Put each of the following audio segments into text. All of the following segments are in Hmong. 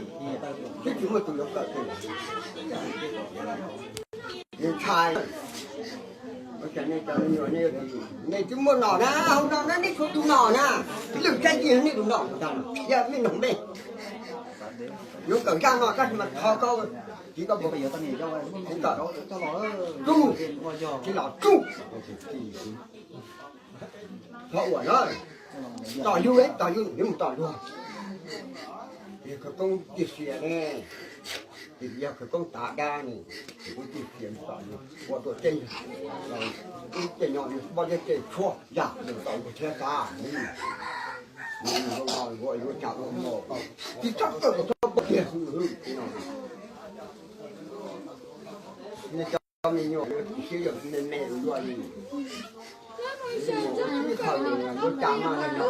Twb tsis muaj tus yuav kawm li. Nws ntshai. Ua cas nej cov me nyuam nej, nej twb muaj nom na, hauv no na nej tshuav tus nom na, lwm tsaib ci nej tus nom ntag, yog me nom me. Yuav kawm zaj no tab sis mas thov koj, txiv koj, kawm, tsuj, tsis los tsuj. Thov ua na, tos yug, tos yug, yug mus tos luag. Yog khawv koob tiag sia ne, yog khawv koob tav dab ne, kuv tiag sia mus tos luag ua tuam tsev, ub, tej no pob zeb tej tshuab yam mus tos luag thiab xav. Ua cas ua mos, tsis txhob kawm kom txhob pom kiag xwb no. Nej cov me nyuam siab yog me me ua luaj li. Ib qho yuav cas mas li no.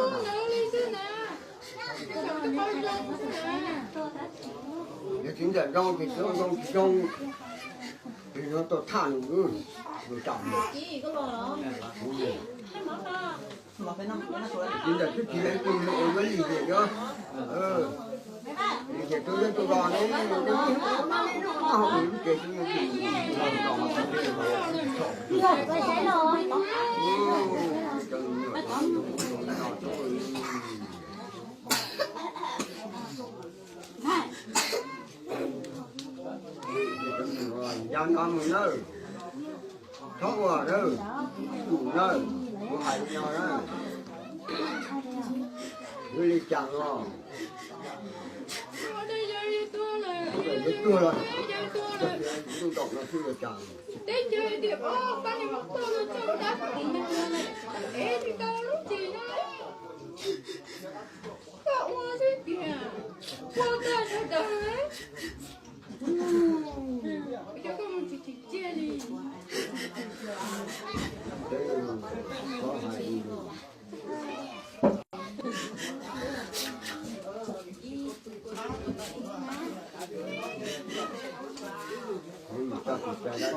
Yog txiv ntxawm zoo ces txiv zoo tsis zoo, tsis zoo tau thaj nws, nws tau. Txiv ntxawm twb tsis yog ib tug me ua luaj li ces yog, ces tus yog tus los ne, Yog no mus nawb, txhob ua nawb, tus nawb, kuv hais li no na. Yuav li cas los, yuav tuag los, ntuj ntaum no xwb yuav cas.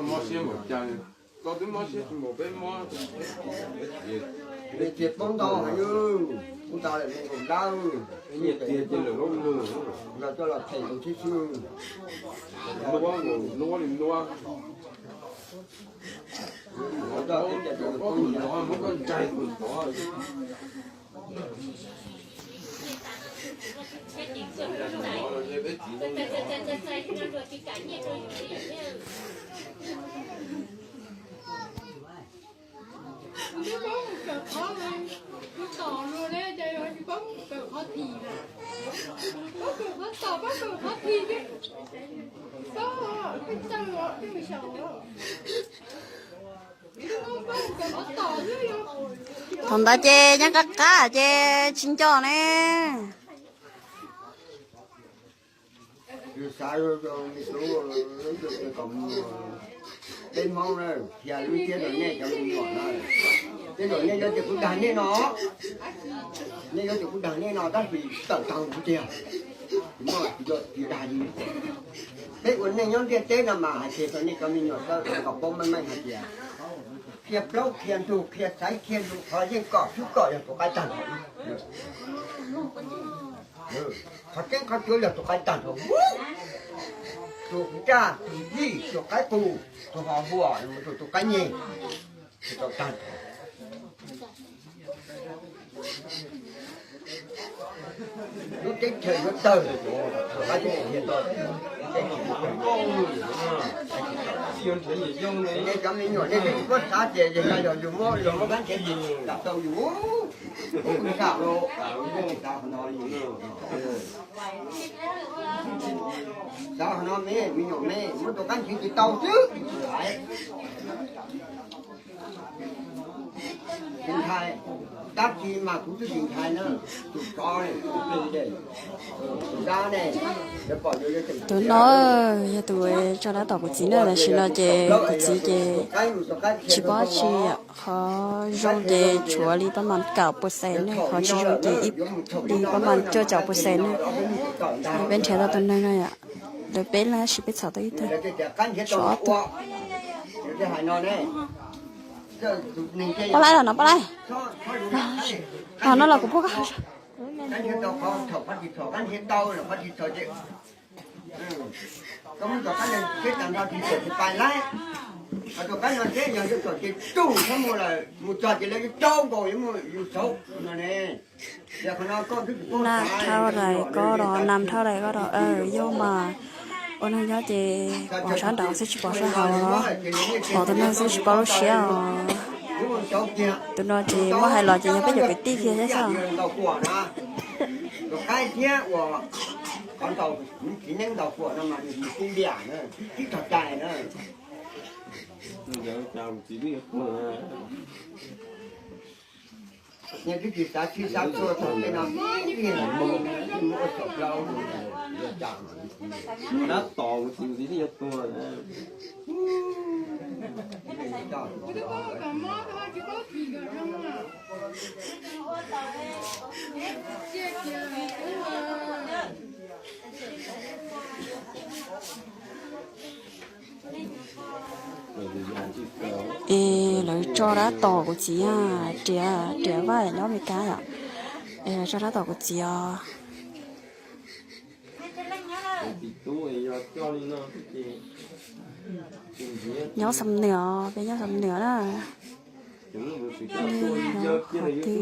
Mob siab npaum cas, koj twb mob siab tsis npaum peb mob. Nws txias poob ntau heev, kuv tas lawm nees nkaum dab, nyiaj tiag ces lawm lub nug, los coj los them nkaus xwb xwb. Nuab, nuab li nuab. Muab koj ncaig tus tod. Thaum ntawd ces nyob qab qab ces tsis nco ne. Xav, peb Hmoob na, qhia lub ntiab rau nej cov me nyuam na. Tej zaum nej yuav tias kuv dag nej no, nej yuav tias kuv dag nej no tab sis tawm tau kuv tiag, tsis dag li. Peb ua neej nyob ntiaj teb no mas hais tias rau nej cov me nyuam tau kom paub meej meej hais tias qhia plaub qhia ntug qhia xaiv qhia lus qhov yeej kom xwb kom yog tus qaib tag nrho. Qhov tseeb qhov cuav yog tus qaib tag nrho. Tus nraj tus yij tus qaib qus tus ho huam tus tus qaib nyeg tsis tau tag nrho. Lub teb chaws yuav tawg, nej cov me nyuam nej twb tsis paub xav tias yog no yog yus muab los muab kab nrhiav lam tau yus. Xav no, xav no me, me nyuam me muab tus kab nrhiav tsis tau xwb. Tsis ntshai, dab tsi mas kuv twb tsis ntshai na. Tus tsov ne, tus plig ne, tus dab ne, yuav pom yuav yuav tseem tus no yog tus tso dab tom kuv txiv na. Tam sim no ces kuv txiv ces tsis paub tsi, qhov zoo ces tshuav li pab mas kaum pua xees ne, qhov tsis zoo ces ib, li pab mas cuaj caum pua xees ne. Peb nrhiav tau tus neeg no yom, lawv peb lab sis peb txhom tau ib tug, tshuav ob tug. Pab laib los no pab laib. Los no los kuv pub koj. Kab nrhiav tau qhov thaum koj tsis txhom, kab nrhiav tau los koj tsis txhom ces koj muab tom qab no thiab tag nrho tsis txhom ces pais lawm. Ho tom qab no thiab yog yuav txhom ces tsuj txhob muaj lawm, mus txog ces lawv yuav rau nkaus yuav muaj yus saud no ne. Nam dhau daim ko los, nam dhau daim ko los, yog mas ua neeg nyob ces pom sab nraud xwb tsis pom sab hauv los, pom tus neeg xwb tsis paub lub siab os. Tus no ces muab hais los ces yog peb cov kwv tij kiag thiab xwb. Es lawv tso dab tom kuv txiv, riam, riam vaj nyob Amelikas yom. Es lawv tso dab tom kuv txiv os. Nyob Xam Nuam, peb nyob Xam Nuam na. Qhov twg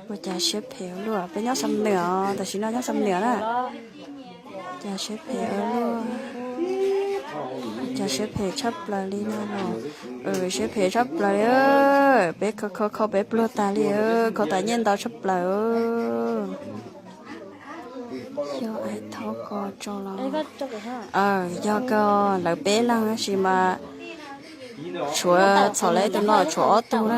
ua cas siab phem ua luaj, peb nyob Xam Nuam os, tam sim no nyob Xam Nuam na. Cas siab phem ua luaj, cas siab phem tshaj plaws li no los. Siab phem tshaj plaws li, peb kho kho kho peb pluag tas li, kho tas nyiaj ntau tshaj plaws. Xyov ai thaub ko tso los, yog ko lawv peb leeg tab sis mas tshuav txhom lawv tus no tshuav ob tug na.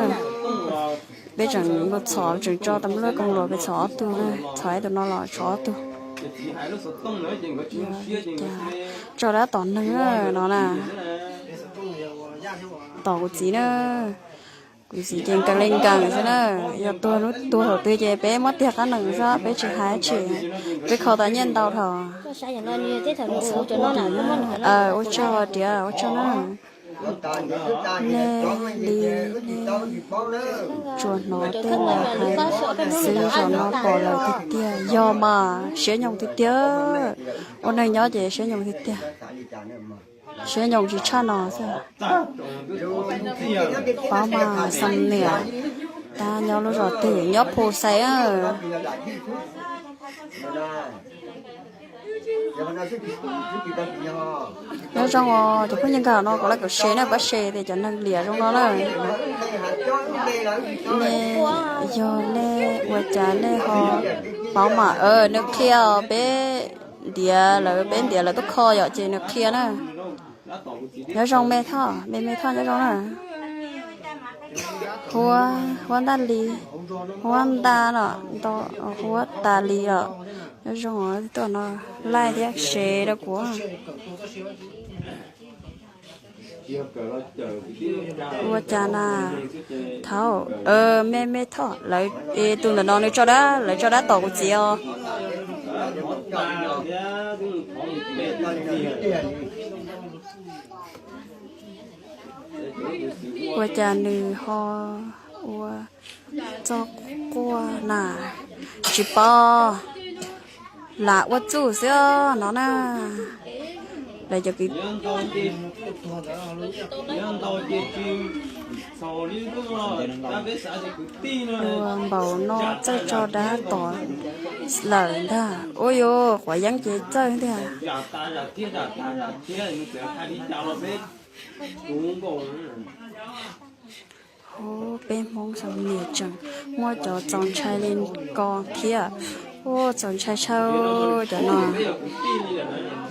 Peb tseem mus txhom tseem tso tas npluag koos los peb txhom ob tug na, txhom tus no los tshuav ob tug. Tso dab tom neeg no na, tom kuv txiv na. Kuv txiv ces nkees li nkees xwb na, yog tuag hnub tuag thaum twg ces peb muab tiag qab nees xwb peb tsis hais tsis, peb kho tas nyiaj ntau dhau. Ua tsaug riam ua tsaug na. Nej li nej tsuas hnov tej lus hais xwb, zaum no pom lawm tiag tiag, yog mas siab nyoos tiag tiag. Ua neeg nyob ces siab nyoos tiag tiag. Siab nyoos tsis tshaj no xwb. Paub mas Xam Nuam, tab nyob lub zos twg, nyob Phu Xais. Nyob zoo os cov phooj ywg, nkag no kom like kom share na, pab share tias cov neeg liam zoo no na. Nej, yog nej ua cas nej ho paub mas nws qhia os, peb ntiav lawv, peb ntiav lawv tuaj kho yom ces nws qhia na. Nyob zoo me thoj, me me thoj nyob zoo na. Huab, huab ntaj li, huab ntaj no, huab tas li os. Nyob zoo tuaj no, like thiab share rau kuv. Ua cas na, thaum me me thoj lawv, tus ntawm no nws tso dab, lawv tso dab tom kuv txiv os. Ua cas nws ho ua txoj quaj na, tsis paub, lam ua txuj xwb no na. Lawv cov kwv, dua npaum no txawj tso dab tom lawm ntag. Ua yuav quav yeeb ces txawj tiag. Hu, peb Hmoob Xam Nuam tseem muaj cov txaus ntshai li ko thiab. Ua txaus ntshai tshaj cov no.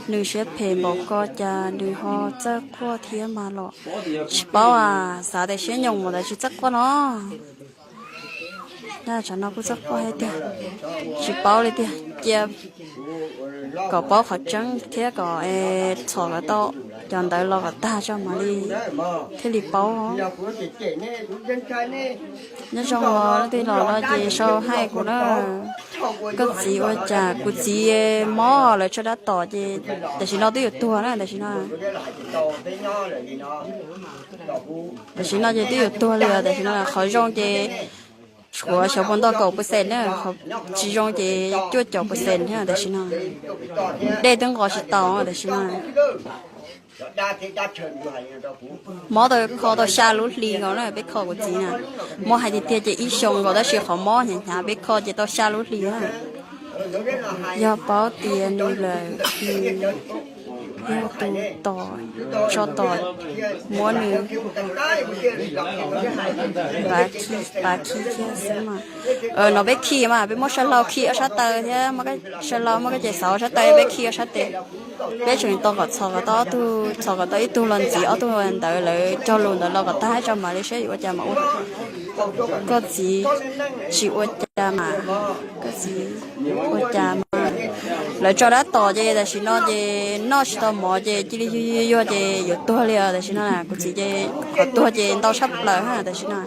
Nws siab phem npaum ko cas nws ho txawj quaj thiab mas los. Tsis paub as, xav tias siab nyoos mas ntawd tsis txawj quaj no. Tsam no kuj txawj quaj thiab tiag, tsis paub li tiag. Cia kom paub qhov tseeb thiab kom txhom kom tau cov ntawd los kom tag tso mam li thiaj li paub. Nyob zoo os, leej twg los no ces sau hais kuv na. Koj txiv ua cas? Kuv txiv mob, lawv tso dab tom ces tam sim no twb yuav tuag na, tam sim no. Tam sim no ces twb yuav tuag li os, tam sim no qhov zoo ces Tshuav xyov puas nto kaum percent na, tsis zoo ces cuaj caum percent thiab tam sim no. Dej twb nqos tsis tau tam sim no. Mob tau kho tau xya lub hli nkaus na, peb kho kuv txiv na. Mob hais tiag tiag ces ib xyoos nkaus tab sis qhov mob hnyav hnyav peb kho ces tau xya lub hli na. Yog paub tias nws lawm, nws yog tus tom, tso tom, muab nws pav khi, pav khi thiab xwb mas. No peb khi mas peb muab saw hlau khi ob sab taw thiab, saw hlau muab koj ces xauv ob sab taw, peb khi ob sab tes. Peb tseem tau kom txhom kom tau ob tug, txhom kom tau ib tug los ntxiv ob tug ntawd, lawv cog lus ntawd los kom tag tso mam li saib yuav ua cas mas ua. Koj txiv tsis ua cas mas, koj txiv ua cas mas. Lawv tso dab tom ces tam sim no ces noj tsis tau mov ces cia li yuag yuag yuag ces yuav tuag li os tam sim no. Kuv txiv ces qhov tuag ces ntau tshaj plaws tam sim no.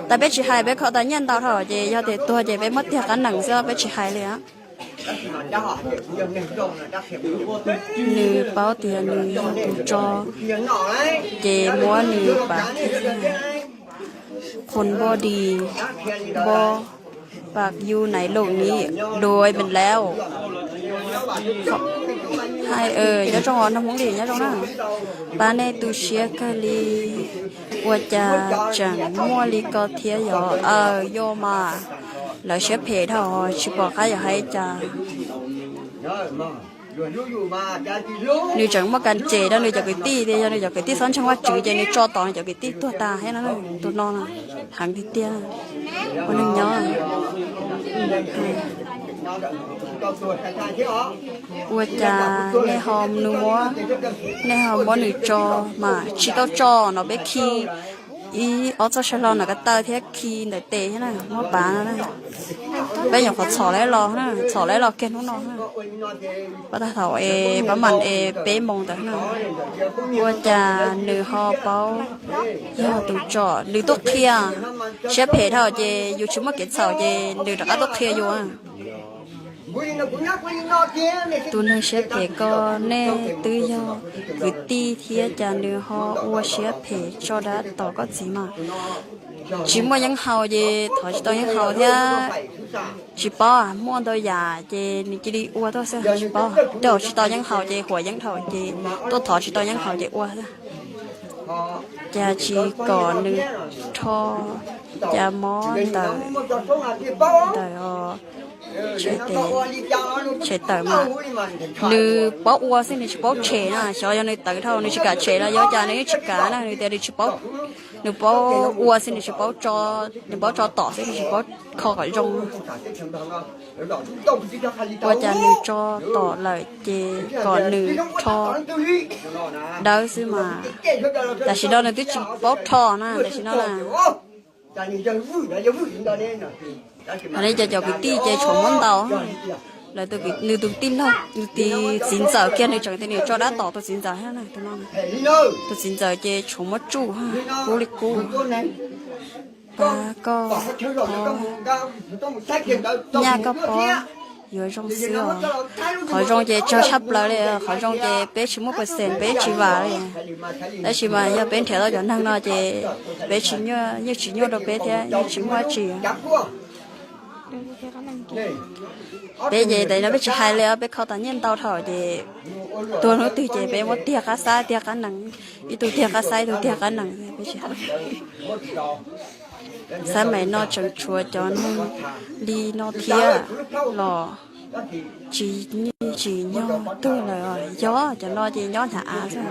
Tab peb tsis hais, peb kho tas nyiaj ntau dhau ces yog tias tuag ces peb muab tiag qab nees xwb peb tsis hais li. Nws paub tias nws yog tus tso ces muab nws pav khi. Qhov npoj dis, npoj pas yus nais lus ni, đuổi mình leo. Hais nyob zoo os, nag Hmoob li nyob zoo na. Pab nej tu siab kawg li, ua cas tseem muaj li ko thiab yog? Aw, yog mas, lawv siab phem dhau tsis pom qab yuav hais cas. Nws tseem muaj kas ces rau nws cov kwv tij tias yog nws cov kwv tij txhob ntseeg Vajtswv ces nws tso tom nws cov kwv tij tuag tas thiab no, tus no heev tiag tiag. Ua neeg nyob ua cas nej ho nws muab, nej ho muab nws tso mas tsis tau tso no peb khi ib ob txoj saw hlau no ko taw thiab khi ntawm tes thiab na, muab pav no na. Peb nyuam qhuav txhom lawv los na, txhom lawv los kiag hnub no na. Pab tag thaum es pab mam es peb moos ntawd na. Ua cas nws ho paub yog tus tso, nws tuaj qhia, siab phem dhau ces yus tsis muaj kev txhaum ces nws rov qab tuaj qhia yus. Tus neeg siab phem ko, nej twb yog kwv tij thiab cas nws ho ua siab phem tso dab tom koj txiv mas. Tsis muaj yeeb haus ces thov tsis tau yeeb haus thiab. Tsis paub, muaj ntau yam ces nws cia li ua tuaj xwb, tsis paub. Tej zaum tsis tau yeeb haus ces huam yeeb dhau ces tuaj thov tsis tau yeeb haus ces ua xwb. Cas tsis kom nws rho, cas mob ntawm, ntawm os, tshem tawm mas. Nws paub ua xwb nws tsis paub tshem na, xyov yog nws tawv dhau nws tsis kam tshem los yog cas nws yeej tsis kam na, nws tias nws tsis paub, nws paub ua xwb nws tsis paub tso, nws paub tso tom xwb nws tsis paub kho kom zoo. Ua cas nws tso tom lawm ces kom nws rho dawb xwb mas. Tam sim no nws twb tsis paub rho na, tam sim no na. Hais li cas cov kwv tij ces tshuav muab ntaus. Lawv, nws tus tij laug, nws tus txiv ntxawm kiag nws tseem tias nws tso dab tom tus txiv ntxawm thiab na, tus no. Tus txiv ntxawm ces tshuav muab tsuj, kub li kub. Pab koj, nyaj koj pob yuav zoo xwb os. Qhov zoo ces tsawg tshaj plaws li, qhov zoo ces peb tsis muaj percent peb tsis vam li. Tab sis mas yog peb nrhiav tau cov neeg no ces peb tsis, yeej tsis nyuaj rau peb thiab yeej tsis muaj dab tsi. Peb ces tam no peb tsis hais li os, peb kho tas nyiaj ntau dhau ces tuag hnub twg ces peb muab tiag qab xaib tiag qab nees, ib tug tiag qab xaib ib tug tiag qab nees, peb tsis hais. Xab maim no tseem tshuav cov neeg li no thiab los tsis, tsis nyog tuag lawm. Yog cov no ces nyob hnyav av xwb.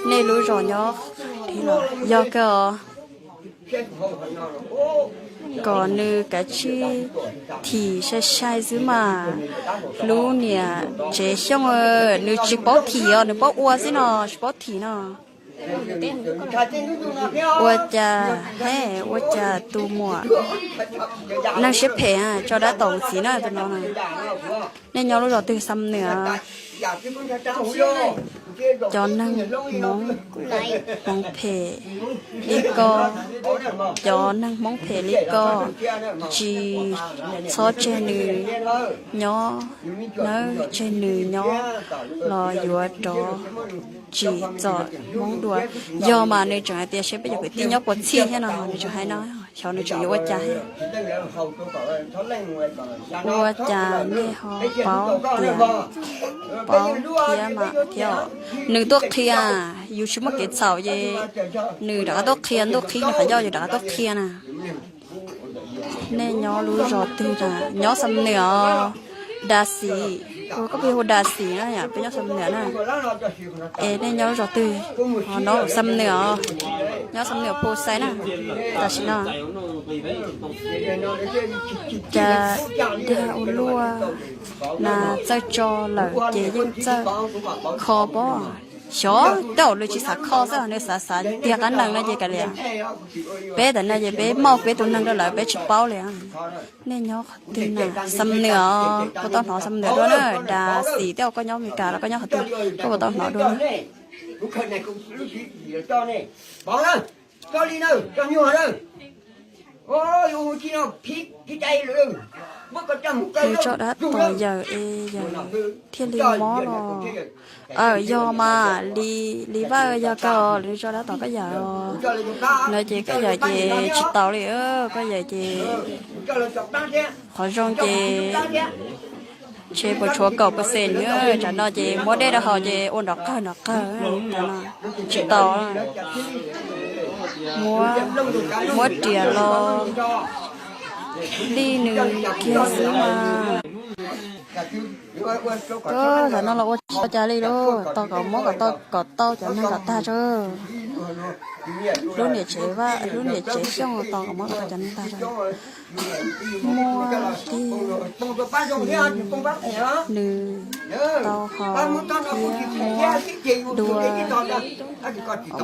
Nej lub zos nyob, yog kawg os. Kom nws kav tsij thim sai sai xwb mas. Hlub niam tsev xyooj, nws tsis paub thim os, nws paub ua xwb no, tsis paub thim no. Ua cas, he, ua cas tus muam, neeg siab phem tso dab tom txiv na tus no. Nej nyob lub zos twg xam nws? Cov neeg Hmoob, Hmoob phem li ko, cov neeg Hmoob phem li ko, tsis txhob tseg nws nyob nawb, tseg nws nyob los yuav rov tsim txom Hmoob dua. Yog mas nws tseem hais tias seb peb cov kwv tij nyob puas txhij thiab no, nws tseem hais no. Xyov nws tseem yuav ua cas thiab. Ua cas nej ho paub tias, paub thiab mas thiab os. Nws tuaj qhia, yus tsis muaj kev txhaum ces nws rov qab tuaj qhia, ntuj qhib nws qhov ncauj yus rov qab tuaj qhia na. Nej nyob lub zos twg na? Nyob Xam Nwm os. Da Xim, ua koj pheej hu Da Xim na yom, peb nyob Xam Nwm na. Es nej nyob lub zos twg? Ho no Xam Nwm os, nyob Xam Nwm Phu Xais na. Tam sim no cas dag ua luaj na, txawj tso lawm ces yeej txawj kho pob. Xyov tej zaum nws tsis xav kho xwb, nws xav xav tiag qab nees no ces kav liam. Peb tam no ces peb muab peb tus neeg rau lawv peb tsis paub li. Nej nyob qhov twg na? Xam Nwm os, puas tau hnov Xam Nwm dua na? Da Xim, tej zaum koj nyob Amelikas los koj nyob qhov twg, koj puas tau hnov dua na? Nws tso dab tos yawm es yawm thiaj li mob los? Aw, yog mas, Li, Li Vaj, yog koj, nws tso dab tos koj yawm os. No ces koj yawm ces tsis tau li, koj yawm ces qhov zoo ces ntshe puas tshuav kaum percent, tsam no ces muab dej rau haus ces ua nrov qawg nrov qawg, tsis tau. Muab, muab riam los lij nws kiag xwb mas. Koj tam no los ua tsis tau cas li lauj, tos kom muab kom tau, kom tau cov neeg kom tag tso. Lub niam tsev Vaj, lub niam tsev Xyooj, tos kom muab kom tau cov neeg tag tso. Muab tig, nws tau haus thiab muab dua.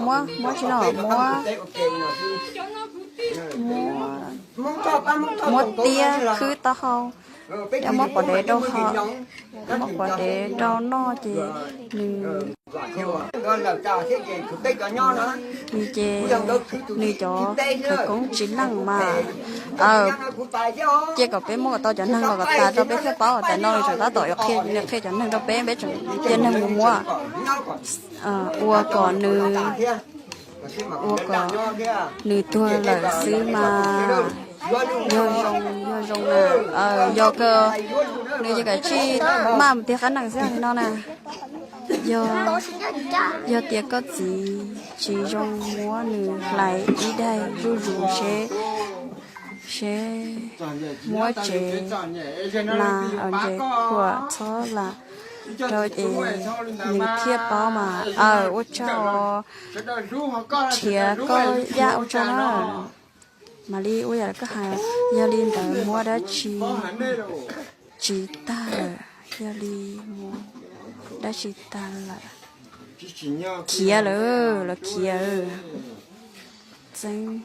Muab, muab tsis no, muab, muab, muab tiab khwb taub hau, thiab muab pov dev rau haus, muab pov dev rau noj ces nws, nws ces, nws cov khawv koob tsis leej mas. Aw, cia kom peb muab kom tau cov neeg los kom tas rau peb thiaj paub, tam no tseem tab tom yuav qhia, qhia cov neeg rau peb, peb tseem cia neeg mus muab. Ua kom nws, ua kom nws tuag lawm xwb mas. Yog zoo, yog zoo na, yog kawg, nws ces kav tsij maj mus tiag qab nees xwb li no na. Yog, yog tias koj txiv tsis zoo muab nws hlais ib daig zuj zus seb, seb muab tsev na, ntses khuam txhob lam rau es nws thiaj paub mas. Aw, ua tsaug, nrhiav koj yaj ua tsaug na. Mam li ua yam koj hais, yog li ntawd muab dab tsi tsis tag lawm, yog li muab dab tsi tag lawm. Khiav lawm, lawv khiav. Txeeb,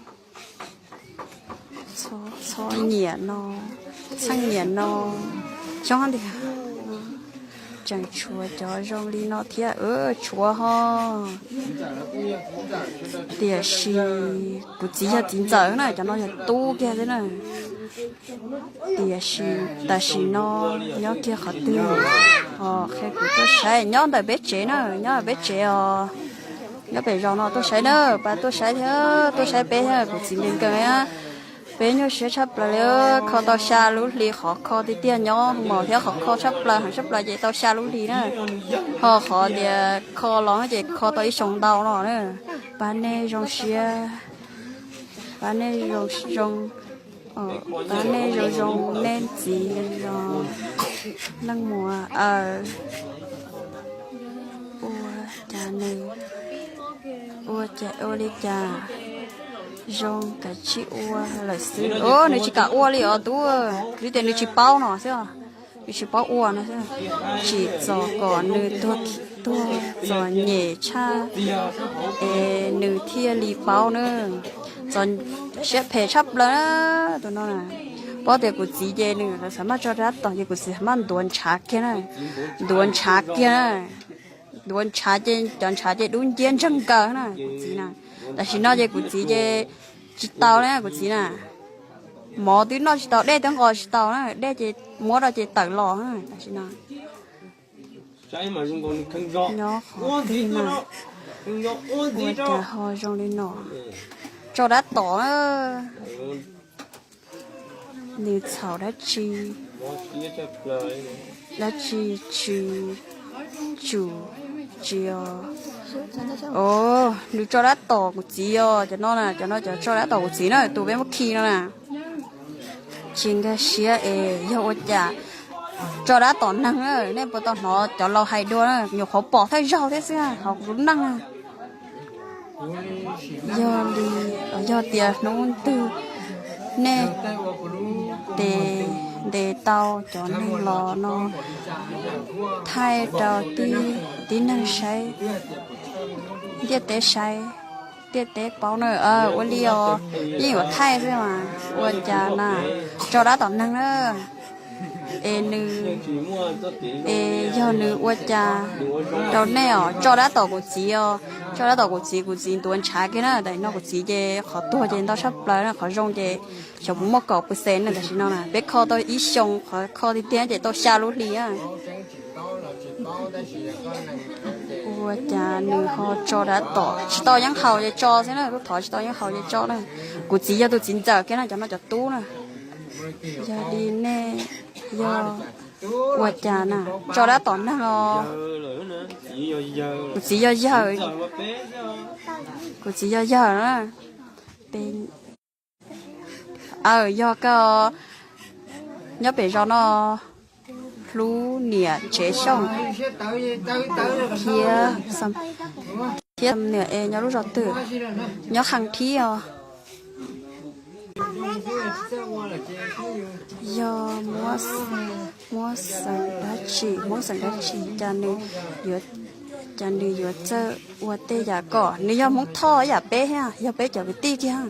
txhob nyiam no, txheej nyiam no, xyov tias tseem tshuav cov zoo li no thiab, tshuav ho. Tiam sis kuv txiv yog txiv ntxawm na, cov no yog tub kiag xwb na. Tiam sis tam sim no nyob kiag qhov twg, qhia kuv tuaj saib, nyob ntawm peb tsev na, nyob ntawm peb tsev os. Nyob pem zos no tuaj saib na, pab tuaj saib thiab, tuaj saib peb thiab, kuv txiv nkees nkees. Peb nyuaj siab tshaj plaws li, kho tau xya lub hli, qhov kho tiag tiag nyob mus thiab, qhov kho tshaj plaws heev tshaj plaws ces tau xya lub hli na. Ho qhov tias kho los ces kho tau ib xyoos ntau no na. Pab nej zoo siab, pab nej zoo zoo, pab nej zoo zoo, nej txiv los leej muam, aw, ua cas nws, ua cas ua li cas zoo kav tsij ua lawm xwb. Nws tsis kam ua li os tub, vim tias nws tsis paub no xwb, nws tsis paub ua no xwb. Tsim txom kom nws tuag, tuag txom nyem tshaj es nws thiaj li paub na. Txom, siab phem tshaj plaws na tus no na. Paub tias kuv txiv ces nws xav maj tso rab tom ces kuv txiv xav maj ntuav ntshav kiag na, ntuav ntshav kiag na, ntuav ntshav ces cov ntshav ces dub nciab ntseg nkaws na kuv txiv na. Tam sim no ces kuv txiv ces tsis tau li kuv txiv na. Mov twb noj tsis tau, dej twb nqos tsis tau na, dej ces muab rau ces tawm los na tam sim no. Nyob qhov twg na, ua cas ho zoo li no? tso dab tom. Nws txhaum dab tsi? Dab tsi tsis tsum tsis os. Nws tso dab tom kuv txiv os, cov no na, cov no cov tso dab tom kuv txiv na, tus peb muab khi no na. Tsis nkag siab es yog ua cas tso dab tom neeg na, nej puas tau hnov cov laus hais dua na, nyuam qhuav pom thawj zaug thiab xwb hauv kuv lub neej na. Yog li, yog tias hnub twg nej tes ntes tau cov neeg los no thaij rau tib, tib neeg saib, ntiaj teb saib, ntiaj teb paub na, ua li os, yeej yuav thaij xwb mas ua cas na, tso dab tom neeg na. Es nws, es yog nws ua cas rau nej os, tso dab tom kuv txiv os, tso dab tom kuv txiv, kuv txiv ntuav ntshav kiag na, tam no kuv txiv ces qhov tuag ces ntau tshaj plaws na, qhov zoo ces xyov puas muaj kaum pes xees na, tam sim no na peb kho tau ib xyoo, qhov kho tiag tiag ces tau xya lub hli na. Ua cas nws ho tso dab tom, tsis tau yeeb haus ces tso xwb na, lub thov tsis tau yeeb haus ces tso na. Kuv txiv yog tus txiv ntxawm kiag na, cov no cov tub na. Yog li nej yog ua cas na, tso dab tom neeg os. Kuv txiv yog yawg, kuv txiv yog yawg na. Aw, yog kawg, nyob pem zos no, hlub niam tsev xyooj, thiab, thiab niam es nyob lub zos twg, nyob Khaj Thib os. Yog muab, muab xeem dab tsi, Hmoob xeem dab tsi, cas nws yuav, cas nws yuav txawj ua tej yam kom, nws yog Hmoob Thoj ib yam peb thiab, yog peb cov kwv tij kiag.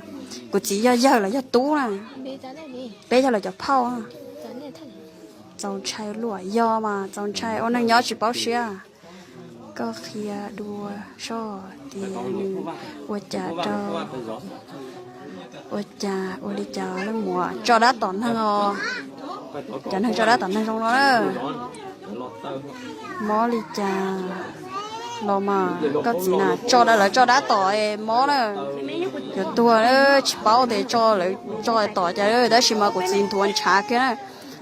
Kuv txiv yog yawg los yog tub na, peb yog lawv cov phauj. Txaus ntshai luaj, yog mas txaus ntshai, ua neeg nyob tsis paub siab. Koj qhia dua soj tias nws ua cas rau, ua cas ua li cas leej muam tso dab tom neeg os. Cov neeg tso dab tom neeg zoo no na. Mob li cas los mas koj txiv na, tso dab, lawv tso dab tom es mob na. Yuav tuag, tsis paub tias tso, lawv tso tom cas, tab sis mas kuv txiv ntuav ntshav kiag na.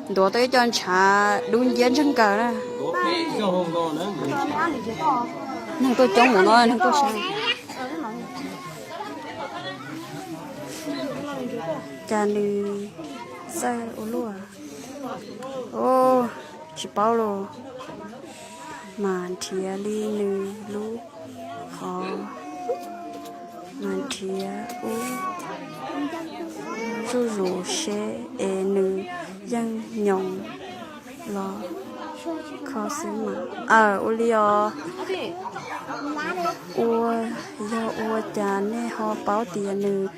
Ntuav tau ib co ntshav dub nciab ntseg nkaws na. Neeg tuaj coob mus no, neeg tuaj saib. Cas nws txawj ua luaj. Tsis paub los, mas nrhiav li nws lub qhov, mas nrhiav ub zuj zus seb es nws yeej nyoos los kho xwb mas. Aw, ua li os. Ua, yog ua cas nej ho paub tias nws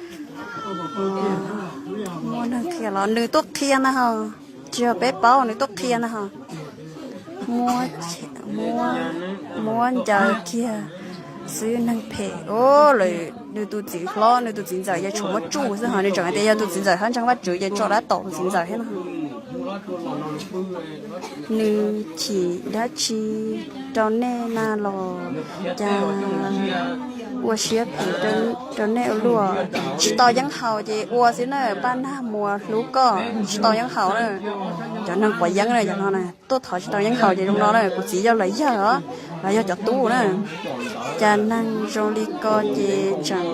muaj neeg qhia los? Nws tuaj qhia na ho. Tsis yog peb paub, nws tuaj qhia na ho. Muab, muab ncaws kiag xwb, neeg phem. Lawm nws tus txiv hlob, nws tus txiv ntxawm ces tshuav muab tsuj xwb ho, nws tseem hais tias yog tus txiv ntxawm hab ntseeg Vajtswv ces tso dab tom tus txiv ntxawm thiab no. Nws chim dab tsi rau nej na los? Cas ua siab phem rau nej ua luaj. Tsis tau yeeb haus ces ua xwb na, Paj Nag Muas hlub koj, tsis tau yeeb haus na. Cov neeg quav yeeb na, cov no na, tuaj thov tsis tau yeeb haus ces zoo no na, kuv txiv yog lawv yawg os, los yog cov tub na. Cas neeg zoo li ko ces tseem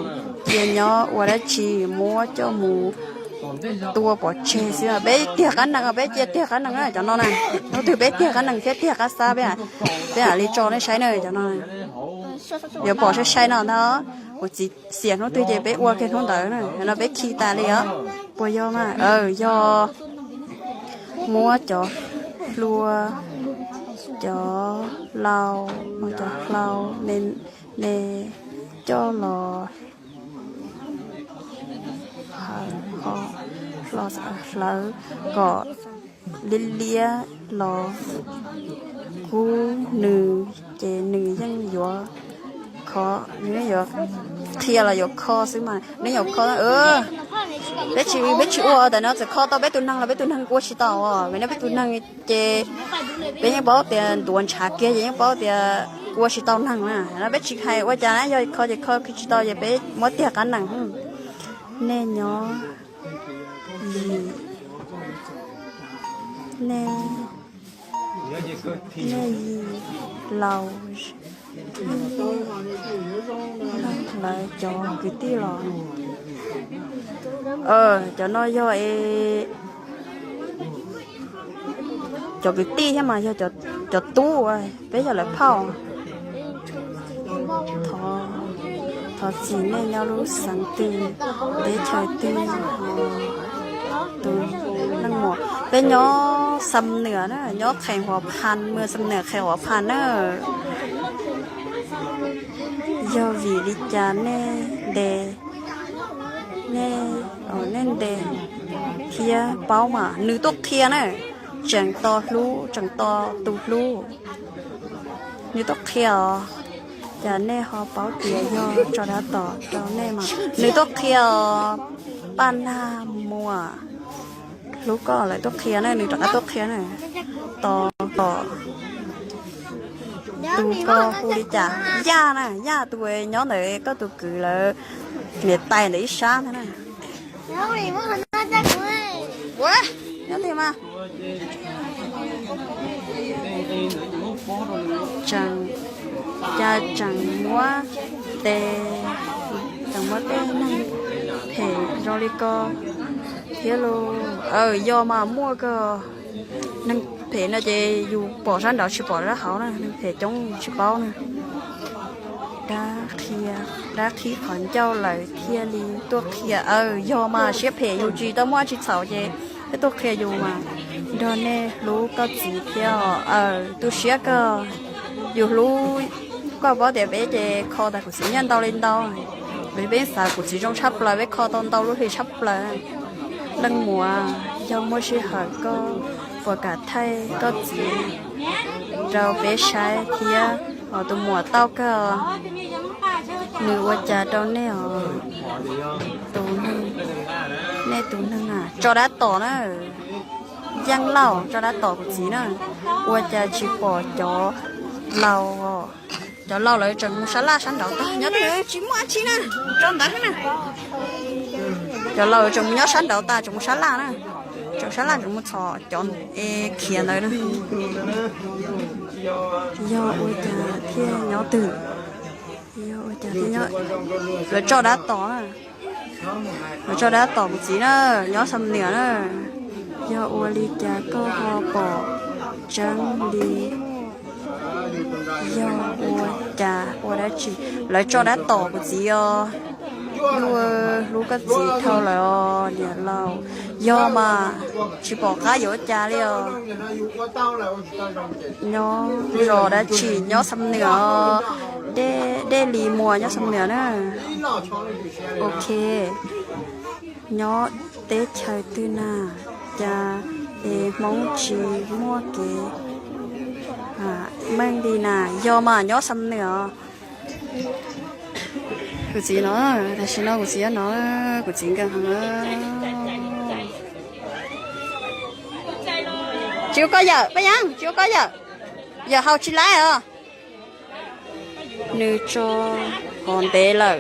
cia nyob ua dab tsi, muab coj mus tua pov tseg xwb. Peb tiag qab nees, peb cia tiag qab nees na cov no na. Hnub twg peb tiag qab nees thiab tiag qab xab peb, peb mam li tso nej saib na cov no. Yuav pom sai sai no ntag, kuv txiv xiam hnub twg ces peb ua kiag hnub ntawd na, no peb khi tas li os. Puas yog mas? Yog. Muab cov hlua, cov hlau, cov hlau me me coj los hlawv kom liab liab los kub nws, ces nws yeej yuav kho, nws yeej yuav qhia los yuav kho xwb mas, nws yeej yuav kho. Peb tsis, peb tsis ua, tam no txawm kho tau peb tus neeg los peb tus neeg ua tsis tau, vim no peb tus neeg ces peb yeej paub tias ntuav ntshav kiag ces yeej paub tias ua tsis tau neeg na. No peb tsis hais ua cas na, yog kho ces kho, kho tsis tau ces peb muab tiag qab nees. Nej nyob yim, nej, nej yim laus lawv cov kwv tij los? Cov no yog es cov kwv tij thiab mas yog cov tub, peb yog lawv phauj. Thov txim nej nyob lub xeev twg, teb chaws twg, tus leej muam. Peb nyob Xam Nuas na, nyob Khees Huas Phas, mws Xam Nuas Khees Huas Phas na. Yog vim li cas nej ntes, nej, nej ntes thiab paub mas nws tuaj qhia na, tseem tos hlub, tseem tos tus hlub. Nws tuaj qhia os, cas nej ho paub tias yog tso dab tom rau nej mas nws tuaj qhia os. Paj Nag Muas, hlub koj lawm tuaj qhia na, nws rov qab tuaj qhia na. Tos kom tus koj hu li cas, Yaj na, Yaj tus nyob ntawm koj tus kwv lawv niam tais ntawm ib sab ntag na. Nyob twg mas? Tseem, cas tseem muab tes, tseem muab tej neeg phem zoo li ko thiab los? Aw, yog mas muaj kawg. Neeg phem no ces yus pom sab nraud tsis pom sab hauv na, neeg phem coob tsis paub na. Dab qhia, dab qhib qhov ncauj lawm thiaj li tuaj qhia. Aw, yog mas siab phem yus tsis tau muaj dab tsi txhaum ces thiaj tuaj qhia yus mas. Nrog nej hlub koj txiv thiab os. Aw, tu siab kawg. Yus hlub, koj paub tias peb ces kho tas kuv txiv nyiaj ntau li ntau. Peb xav kuv txiv zoo tshaj plaws, peb kho tau ntau lub hli tshaj plaws. Leej muam, yog muaj sij hawm koj puas kam thaij koj txiv rau peb saib thiab os? Tus muam tau kawg, nws ua cas rau nej os? Tus neeg, nej tus neeg na, tso dab tom na. Yeej Lauj, tso dab tom kuv txiv na. Ua cas tsis pom cov laus, cov laus lawv tseem mus sab laj sab nraud tag, nyob twg tsis muaj dab tsi na, tso ntawd na. Cov laus tseem mus nyob sab nraud tas, tseem mus sab laj na, tseem sab laj tseem mus txhom cov khiav ntawd na. Yog ua cas thiaj nyob twg? Yog ua cas thiaj nyob? Lawv tso dab tom na. Lawv tso dab tom kuv txiv na, nyob Xam Nuas na. Yog ua li cas koj ho pom tseeb li? Yog ua cas ua dab tsi? Lawv tso dab tom kuv txiv os. Hlub, hlub koj txiv dhau lawm os niam laus. Yog mas, tsis pom qab yuav ua cas li os. Nyob zos dab tsi? Nyob Xam Nuas os. Dej Lis Muas nyob Xam Nuas na. Ok. Nyob teb chaws twg na? Cas es Hmoob tsis muaj kev meej li na? Yog mas, nyob Xam Nuas os. Kuv txiv no, tam sim no kuv txiv no, kuv txiv nkees heev. Tsis ua koj yawm, Paj Yeeb, tsis ua koj yawm. Yawm haus tsis laib os. Nws tso qhov ntev lawm.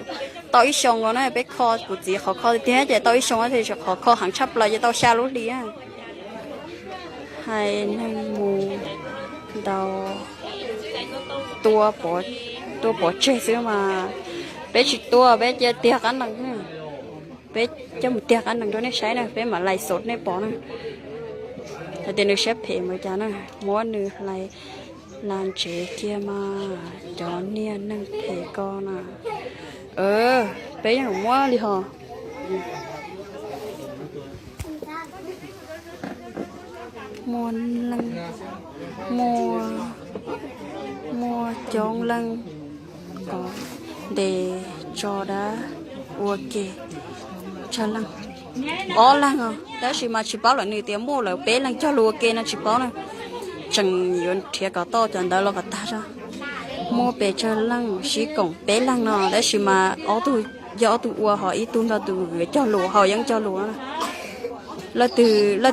Tau ib xyoo no na, peb kho kuv txiv qhov kho tiag tiag ces tau ib xyoo thiaj tsis qhov kho heev tshaj plaws ces tau xya lub hli. Hais neeg mus ntaus, tua, tua pov tseg xwb mas. Peb tsis tua, peb cia tiag qab nees. Peb coj mus tiag qab nees rau nej saib na, peb mam lais xov nej pom na. Hais tias nws siab phem mas cas na, muab nws hlais las ntsev kiag mas cov niag neeg phem ko na. Peb yeej muab li hos. Muaj leej, muaj, muaj coob leej os, ntes tso dab ua ke tsawg leej, ob leeg os, tab sis mas tsis paub lawm nws tias muaj lawv peb leeg cog lus ua ke no tsis paub na. Tseem yuav nrhiav kom tau cov ntawd los kom tag zog. Muaj pes tsawg leej, sib koom peb leeg no tab sis mas ob tug, yog ob tug ua ho ib tug nrog tus cog lus ho yeej cog lus na. Leej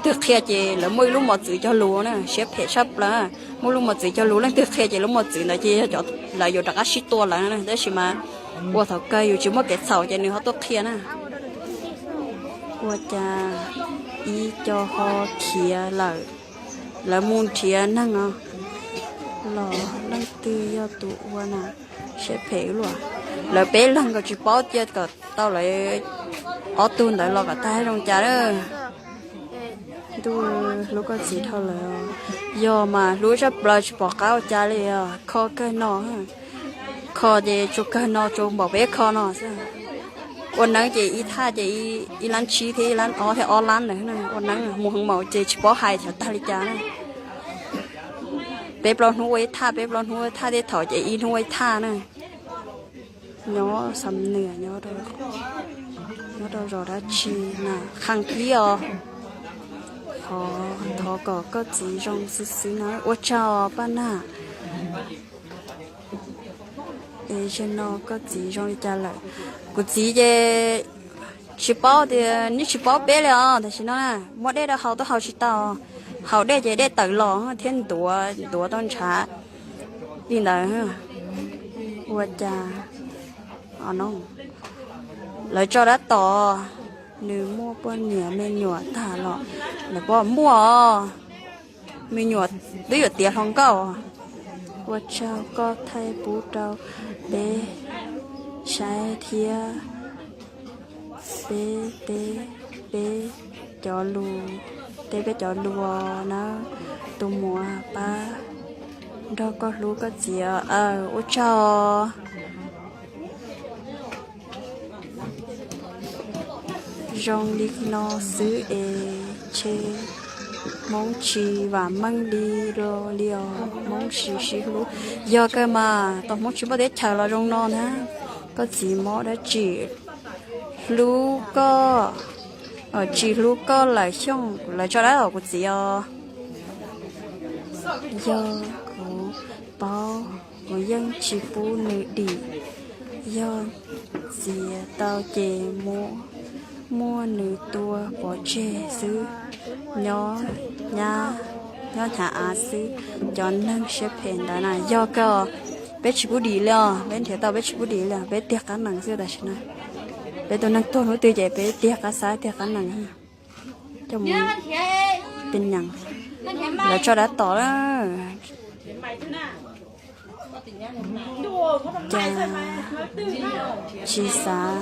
twg qhia ces lawv muaj ib lub mos txwv cog lus na, siab phem tshaj plaws. Muaj lub mos txwv cog lus, leej twg qhia ces lub mos txwv ntawd ces yog cov lawv yuav rov qab sib tua lawm na, tab sis mas ua thaum kawg yus tsis muaj kev txhaum ces nws ho tuaj qhia na. Ua cas ib co ho khiav lawm, lawv mus nrhiav neeg os, los leej twg yog tus ua na, siab phem ua luaj. Lawv peb leeg nkaus tsis paub cia kom tau lawv ob tug ntawd los kom tag zoo cas lawm. Ntuj, hlub koj txiv dhau lawm. Yog mas hlub tshaj plaws tsis pom qab ua cas li os, kho kawg no. Kho ces tsuas kawg no, tsuas npaum peb kho no xwb. Ua neeb ces ib thaj ces ib lab tsib thiab ib lab ob thiab ob lab ntawd. Ua neeb mus heev maum ces tsis paub hais xyov tag li cas na. Peb plaub hnub ua ib thaj, peb plaub hnub ua ib thaj, tej thaum ces ib hnub ua ib thaj na. Nyob Xam Nwm, nyob rau zos dab tsi na, Khaj Dib os. Thov, thov kom koj txiv zoo xwb xwb na. Ua tsaug Paj Nag. Es zaum no koj txiv zoo li cas lawm? Kuv txiv ces tsis paub tias, nws tsis paub peb li os. Tam sim no na, muab dej rau haus tuaj haus tsis tau. Haus dej ces dej tawm los thiab ntuav, ntuav tau ntshav li ntawd. Ua cas no, lawv tso dab tom, nws muaj poj niam me nyuam tag los lawv pom muaj os. Me nyuam twb yuav tiav hluas nkauj. Ua tsaug koj thaij pub rau peb saib thiab. Peb teb peb cov lus, teb peb cov lus nawb. Tus muam pab nrog koj hlub koj txiv. Aw, ua tsaug. Zoo li no xwb es ntshe Hmoob tsis vam meej li los li os, Hmoob tsis sib hlub. Yog kawg mas, tus Hmoob tsis muaj teb chaws los zoo no na. Koj txiv mob dab tsi? Hlub koj, tsis hlub koj lawm Xyooj. Lawv tso dab tom kuv txiv os. Yog kuv paub kuv yeej tsis pub nws dim. Yog txiav tau ces muab nws tua pov tseg xwb, nyob nyab, nyob hnyav av xwb. Cov neeg siab phem ntawd na, yog kawg. Peb tsis pub dim li os, peb nrhiav tau peb tsis pub dim li os, peb tiag qab nees xwb tam sim no. Peb tus neeg tuag hnub twg ces peb tiag qab xav tiag qab nees. Coj mus pes nyees, lawv tso dab tom lawm. Cas tsis xav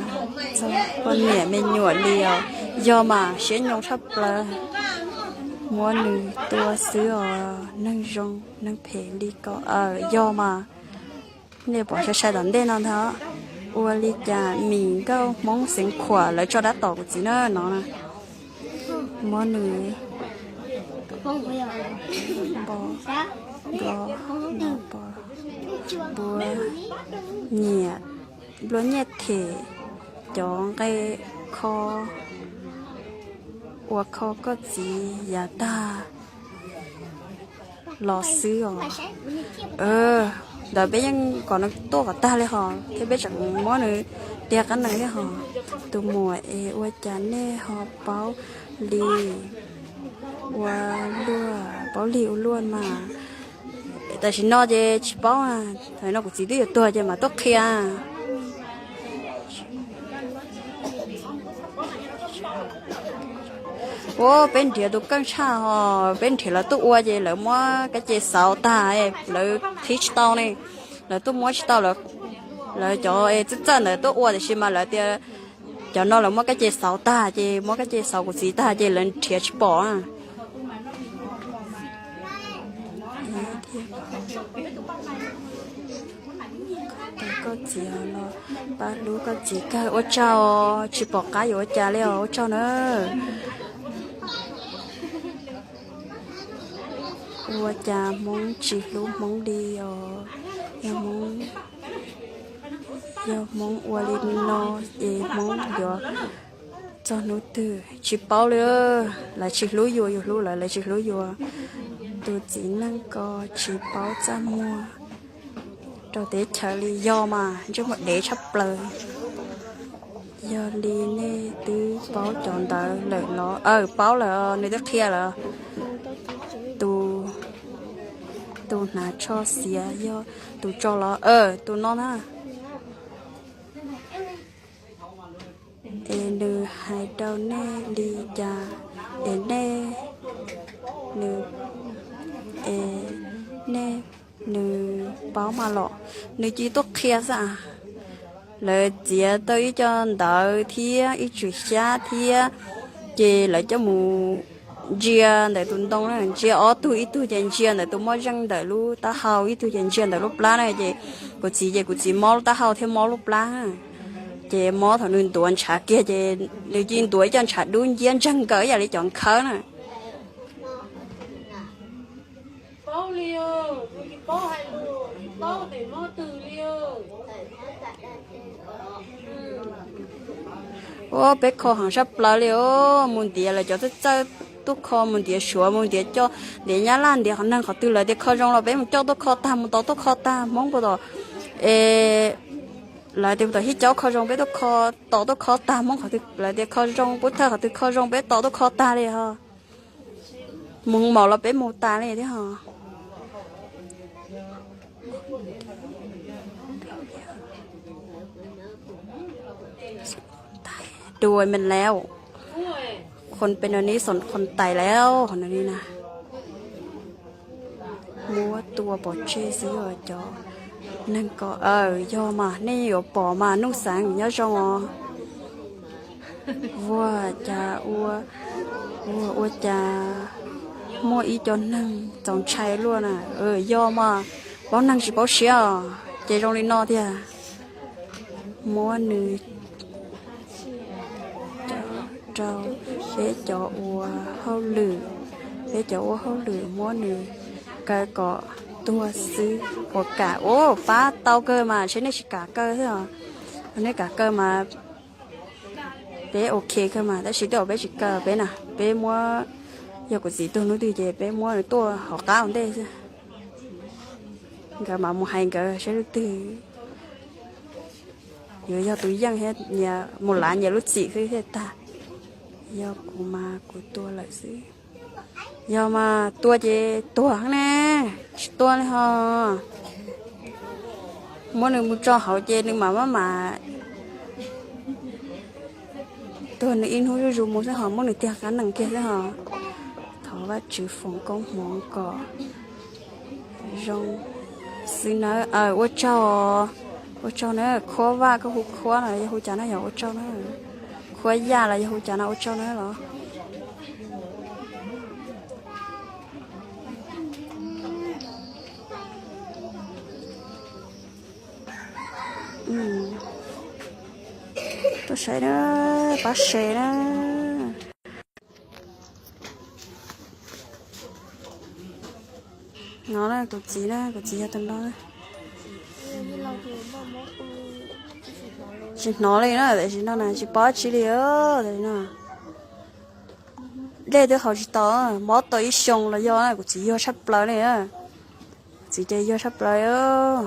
txog poj niam me nyuam li os. Yog mas, siab nyoo tshaj plaws. Muab nws tua xwb os, neeg zoo neeg phem li ko. Aw, yog mas. Nej pom sai sai tom ntej no ntag. Ua li cas Mim Nkauj Hmoob Xeev Khuam lawv tso dab tom kuv txiv na no na. Muab nws npo, npo, npo, npuav nyiam, nplua nyiaj them cov nqe kho, ua kho koj txiv yav tag los xwb os. Ntawd peb yeej kom nws tuaj kom tag li hos thiab peb tseem muab nws tiag qab nees thiab hos. Tus muam es ua cas nej ho paub li ua luaj, paub lig ua luaj mas. Tam sim no ces tsis paub, thaum no kuv txiv twb yuav tuag ces mam tuaj qhia. Ua peb nrhiav tus keej tshaj hos, peb nrhiav lawv tuaj ua ces lawv muab kab ce xauv tag, lawv qhib tsis tau ne. Lawv tuaj muab tsis tau, lawv cov txawj txawj ntawd tuaj ua tiam sis mas lawv tias cov no lawv muab kab ce xauv tag ces muab kab ce xauv kuv txiv tag ces lawv nrhiav tsis pom. Koj txiv los pab hlub koj txiv kawg, ua tsaug, tsis pom qab yuav ua cas li os, ua tsaug na. Ua cas Hmoob tsis hlub Hmoob li os. Yog Hmoob, yog Hmoob ua li no ces Hmoob yuav txog hnub twg tsis paub li. Lawv tsis hlub yus, yus hlub lawv, lawv tsis hlub yus. Tus txiv neej ko tsis paub txaj muag rau teb chaws li, yog mas ntsej muag dev tshaj plaws. Yog li nej twb paub cov ntawd lawm los? Aw, paub lawm, nws twb qhia lawm. Tus, tus hnav tsho xiav yog tus tso los? Aw, tus no na. Es nws hais rau nej li cas? Es nej, nws, es nej, nws paub mas los, nws cia li tuaj qhia xwb. Lawv txiav tau ib co ntawv thiab ib tswm xyab thiab, ces lawv coj mus ntsia ntawm tus ntoo na, ntsia ob tug, ib tug ces ntsia ntawm tus moj zeej ntawm lub taub hau, ib tug ces ntsia ntawm lub plab na. Ces kuv txiv ces kuv txiv mob lub taub hau thiab mob lub plab, ces mob thaum nws ntuav ntshav kiag ces nws cia li ntuav ib co ntshav dub nciab ntseeg nkaus ib yam li cov nkhawb na. Ua peb kho heev sab plaws li os, mus ntiav lawv cov txawj txawj tuaj kho, mus ntiav Suav, mus ntiav coj, ntiav Nyab Laj, ntiav qhov neeg qhov twg lawv tias kho zoo los peb mus coj tuaj kho tag, mus tos tuaj kho tag, Hmoob puas tom, es lawv tias mus tom hib cov kho zoo peb tuaj kho, tos tuaj kho tag, Hmoob qhov twg lawv tias kho zoo, Pub Thawj qhov twg kho zoo peb tos tuaj kho tag li ho. Mus maum los peb mus tas li thiab ho. Dua me lawm, qhov pem no ni son qhov tais lawm ni na. Muab tua pov tseg xwb os cov neeg ko. Yog mas nej yuav pom mas Nuj Xeev nyob zoo os. Vuag cas ua, ua, ua cas muaj ib co neeg txaus ntshai luaj na. Yog mas, paub neeg tsis paub siab os, ces zoo li no tiag. Muab nws rau peb cov ua hauj lwm, peb cov ua hauj lwm muab nws kaw kom tuag xwb. Puas kam? Ua pab tau kawg mas, saib nej tsis kam kaw xwb os. Nej kam kaw mas peb ok kawg mas, tab sis tej zaum peb tsis kaw peb na, peb muab, yog kuv txiv tuag hnub twg ces peb muab nws tuaj hauv qab ua ntej xwb. Nkawd mam mus hais nkawd saib leej twg yuav yog tus yeej thiab, nyias mus lav nyias lub txim xwb thiaj tag. Yog kuv mas kuv tua lawm xwb. Yog mas tua ces tuag ne, tsis tua li ho. Muab nws mus tso hauv ces nws mam maj mam tuag nws ib hnub zuj zus mus xwb ho, muab nws tiag qab nees kiag xwb ho. Thov Vajtswv foom koob hmoov kom zoo xwb nawb. Ua tsaug, ua tsaug na. Khuab Vaj, koj hu Khuab los yog hu cas na, yog ua tsaug na. Khuab Yaj los yog hu cas na, ua tsaug na los. Tuaj saib na, pab share na. No na, kuv txiv na, kuv txiv yog tus no. Tsis hnov li na, tam sim no na tsis paub tsi li no. Dej twb haus tsis tau, mob tau ib xyoo los yog na, kuv txiv yuag tshaj plaws li. Txiv ces yuag tshaj plaws.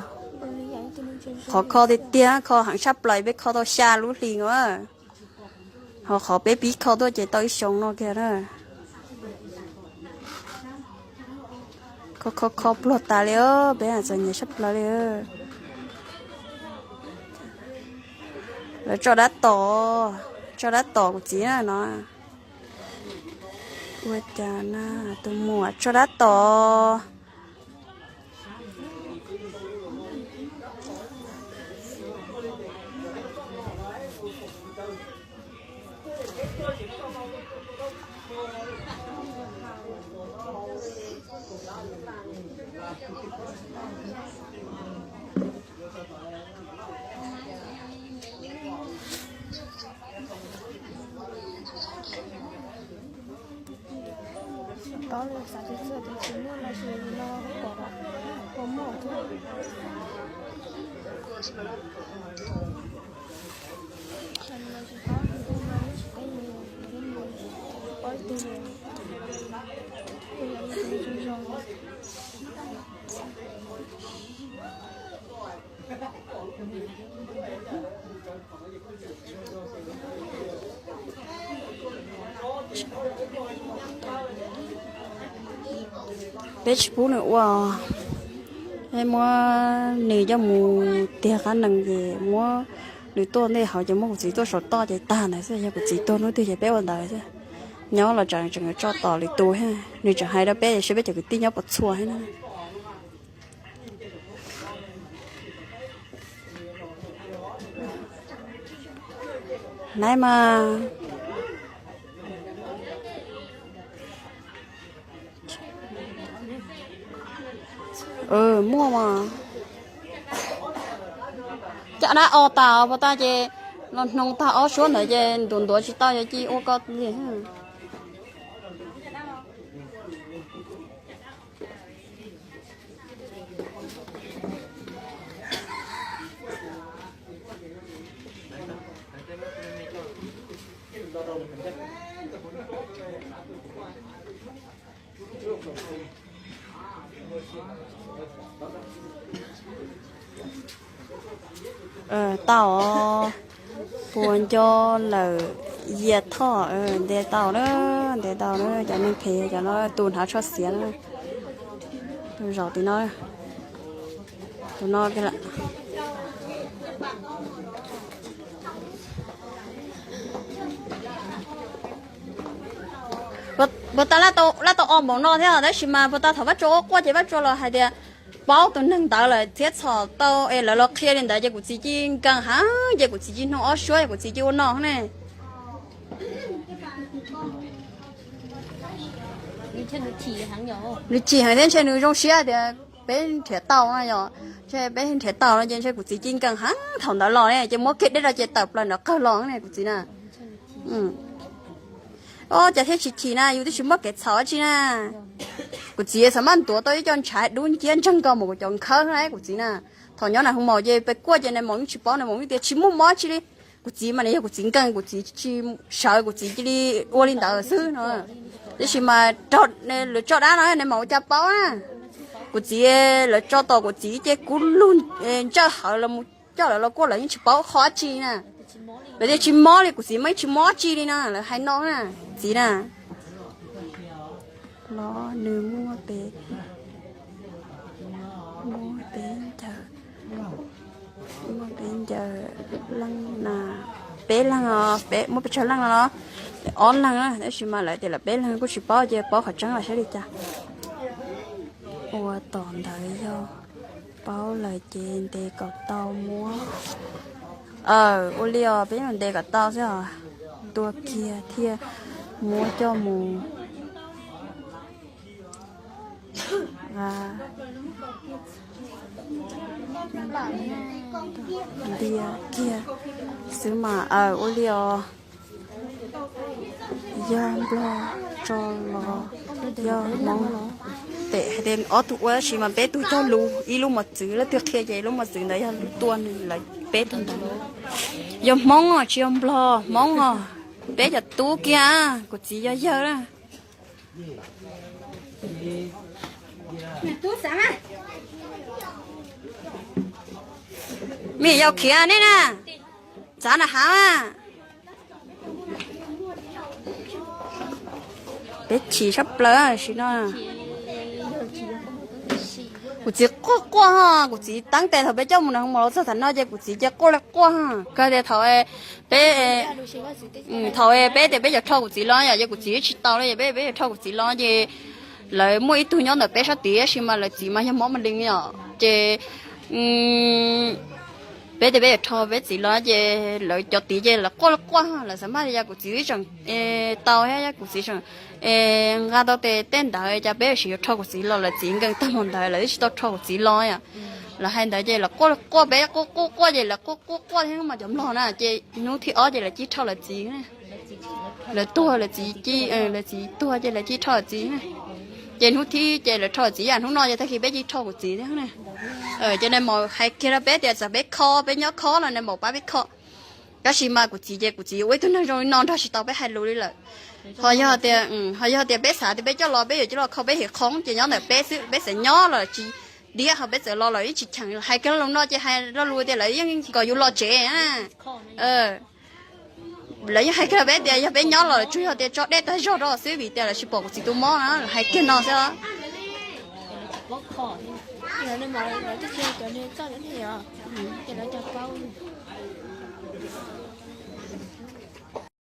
Qhov kho tiag tiag, kho heev tshaj plaws, peb kho tau xya lub hlis no. Ho qhov peb pib kho tuaj ces tau ib xyoo no kiag na. Kho kho kho pluag tas li, peb txom nyem tshaj plaws li. Lawv tso dab tom, tso dab tom kuv txiv na no. Ua cas na, tus muam tso dab tom. Paub li xav tias txawm tias tsis muaj los sis li no pom ua muaj thiab. Paub ib tug zoo zoo. Peb tsis pub nws ua, peb muab nws coj mus tiag qab nees ces muab Nws tuaj ntej hauv ces muab kuv txiv tuaj saum toj ces tag ntawd xwb, yog kuv txiv tuag hnub twg ces peb ua ntawd xwb. Nyob los tseem tseem tso tom lwm tus thiab, nws tseem hais rau peb tias seb peb cov kwv tij nyob puas txhua thiab na. Nai mas, muaj mas. Cov dab o tas puas tag ces los hnoos tag ob suab ntawd ces ntuav ntuav tsis tau, yog cia ua ko li. Tau, puas nco lawm Yias Thoj? Ntes tau na, ntes tau na, cov neeg phem cov no tus hnav tsho xiav na. Tus zaum tim no, tus no kiag lawm. Puas tas laj tau o npaum no thiab, tab sis mas puas tas thaum Vaj Tsua quaj quaj ces Vaj Tsua los hais tias paub tus neeg ntawd lawm thiab txhom tau es lawv los qhia li ntawd ces kuv txiv cia li nkees heev ces kuv txiv cia li hnoos ob suab es kuv txiv cia li ua no ne. Nws chim heev thiab ntshe nws zoo siab tias peb nrhiav tau no yom, ntshe peb nrhiav tau no ces ntshe kuv txiv cia li nkees heev thaum ntawd los ne ces muab kiag dej rau ces tawm plaws nram qawg los ne kuv txiv na. Os, cas thiaj tsis chim na, yus twb tsis muaj kev txhaum dab tsi na. Kuv txiv xav maj ntuav tau ib co ntshav dub nciab ntseeg nkaus mus kuv cov nkhawb na kuv txiv na. Thaum nyob nram hoo maum ces peb quaj ces nais maum yeej tsis paub, nais maum yeej tias tsis muaj mob dab tsi li. Kuv txiv mas nws yog kuv txiv nkees, kuv txiv tsis sawv, kuv txiv cia li ua li ntawd xwb no. Tab sis mas raug lawv tso dab no nais maum ua cas paub na. Kuv txiv, lawv tso tom kuv txiv ces kub lug ntsawj hawv los mus coj lawv los kuaj lawv yeej tsis paub qhov dab tsi na. Lawv tias tsis mob li, kuv txiv mas yeej tsis mob dab tsi li no, lawv hais no na, txiv na. Los nws muaj peb, muaj peb ncaws, muaj peb ncaws leej na, peb leeg os, muaj peb tsawg leej no los, ob leeg na, tab sis mas lawv tias lawv peb leeg kuj tsis paub ces paub qhov tseeb los saib li cas. Ua tom ntawd yog paub lawm ces ntes kom tau muab. Aw, ua li os, peb yeej ntes kom tau xwb os. Tua kiag thiaj muab coj mus ntiag kiag xwb mas. Aw, ua li os. Yog Nplog tso los yog Hmoob? Pem hais tias ob tug ua tab sis mas peb tug cog lus ib lub mos txwv, leej twg qhia ces lub mos txwv ntawd yog lub tua nws lawv peb tug ntawd. Yog Hmoob os, tsis yog Nplog, Hmoob os. Peb cov tub kiag, kuv txiv yog yawg na. Me yau khiav nej na, txav na hav. Peb chim sab plaws sim no. Kuv txiv quaj quaj, kuv txiv teeb tes thaum peb coj mus nram hoo maum los txog tam no ces kuv txiv cia quaj li quaj. Kawg tias thaum peb, thaum peb tias peb yuav rho kuv txiv los yom, ces kuv txiv tsis tau li, ces peb, peb yuav rho kuv txiv los ces lawv muaj ib tug nyob ntawm peb sab tid tab sis mas lawv txiv mas yog mob ma li yom, ces peb tias peb yuav rho peb txiv los ces lawv cov tid ces lawv quaj li quaj, lawv xav maj li cas kuv txiv tseem tau thiab, kuv txiv tseem nqa tau tes tej ntawd, cas peb sim yuav rho kuv txiv los lawv txiv nkees tag mus ntawd lawv twb tsis tau rho kuv txiv los yom. Lawv hais ntawd ces lawv quaj li quaj, peb quaj quaj quaj ces lawv quaj quaj quaj thiab mas cov Nplog na ces hnub thib ob ces lawv cia li rho lawv txiv. Lawv tuag lawv txiv cia, lawv txiv tuag ces lawv cia li rho lawv txiv. Ces hnub thib ces lawv rho lawv txiv, yam hnub no ces tag kis peb cia li rho kuv txiv thiab na. Ces nais maum hais kiag rau peb tias txawm peb kho, peb nyob kho los nais maum pab peb kho. Tab sis mas kuv txiv ces kuv txiv ua ib tug neeg zoo li no nrog tsis tau peb hais lus li lawm. Ho yog tias, ho yog tias peb xav tias peb coj los peb yuav coj los kho peb him qhov ces nyob ntawm peb xwb, peb xav nyob los tsis diab, ho peb txawm los los yeej tsis cheem. Hais kiag lo lus no ces hais lo lus tias lawv yeej kom yus los tsev. Lawv yeej hais kiag peb tias yog peb nyob los tsuas yog tias tso dej tag zog rau xwb vim tias lawv tsis pom kuv txiv tus mob na, lawv hais kiag no xwb.